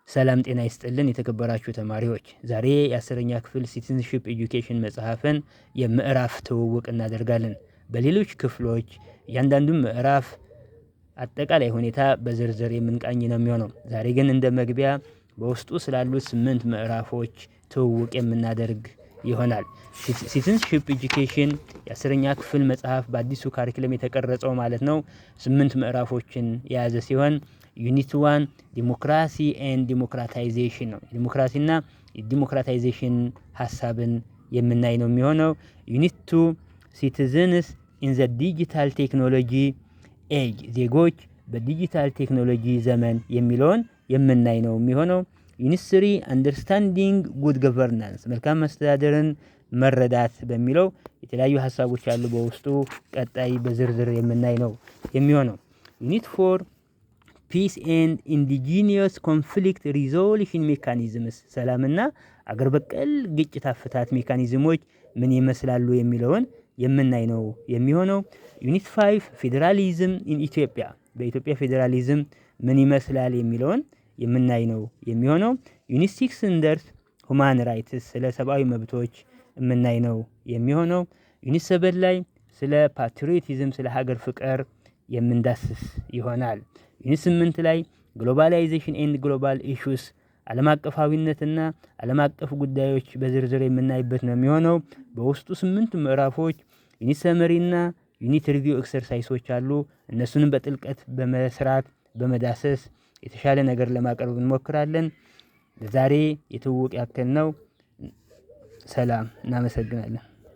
ሰላም ጤና ይስጥልን የተከበራችሁ ተማሪዎች፣ ዛሬ የ10ኛ ክፍል Citizenship Education መጽሐፍን የምዕራፍ ትውውቅ እናደርጋለን። በሌሎች ክፍሎች እያንዳንዱን ምዕራፍ አጠቃላይ ሁኔታ በዝርዝር የምንቃኝ ነው የሚሆነው። ዛሬ ግን እንደ መግቢያ በውስጡ ስላሉት ስምንት ምዕራፎች ትውውቅ የምናደርግ ይሆናል። Citizenship Education የ10ኛ ክፍል መጽሐፍ በአዲሱ curriculum የተቀረጸው ማለት ነው፣ ስምንት ምዕራፎችን የያዘ ሲሆን unit 1 democracy and democratization ነው። ዲሞክራሲና የ democratization ሀሳብን የምናይ ነው የሚሆነው። Unit 2 citizens in the digital technology age፣ ዜጎች በዲጂታል ቴክኖሎጂ ዘመን የሚለውን የምናይ ነው የሚሆነው። Unit 3 understanding good governance፣ መልካም መስተዳደርን መረዳት በሚለው የተለያዩ ሀሳቦች አሉ በውስጡ፣ ቀጣይ በዝርዝር የምናይ ነው የሚሆነው። Unit 4 peace and indigenous conflict resolution mechanisms፣ ሰላምና አገር በቀል ግጭት አፈታት mechanism ኦች ምን ይመስላሉ የሚለውን የምናይ ነው የሚሆነው። Unit 5 federalism in Ethiopia፣ በኢትዮጵያ ፌዴራሊዝም ምን ይመስላል የሚለውን የምናይ ነው የሚሆነው። Unit 6 ስንደርስ human rights፣ ስለ ሰብአዊ መብቶች የምናይ ነው የሚሆነው። Unit 7 ላይ ስለ patriotism፣ ስለ ሀገር ፍቅር የምንዳስስ ይሆናል። Unit 8 ላይ globalization and global issues፣ ዓለም አቀፋዊነትና ዓለም አቀፍ ጉዳዮች በዝርዝር የምናይበት ነው የሚሆነው። በውስጡ ስምንቱ ምዕራፎች unit summary እና unit review exercise ኦች አሉ። እነሱንም በጥልቀት በመስራት፣ በመዳሰስ የተሻለ ነገር ለማቅረብ እንሞክራለን። ለዛሬ የትውውቅ ያክል ነው። ሰላም፣ እናመሰግናለን።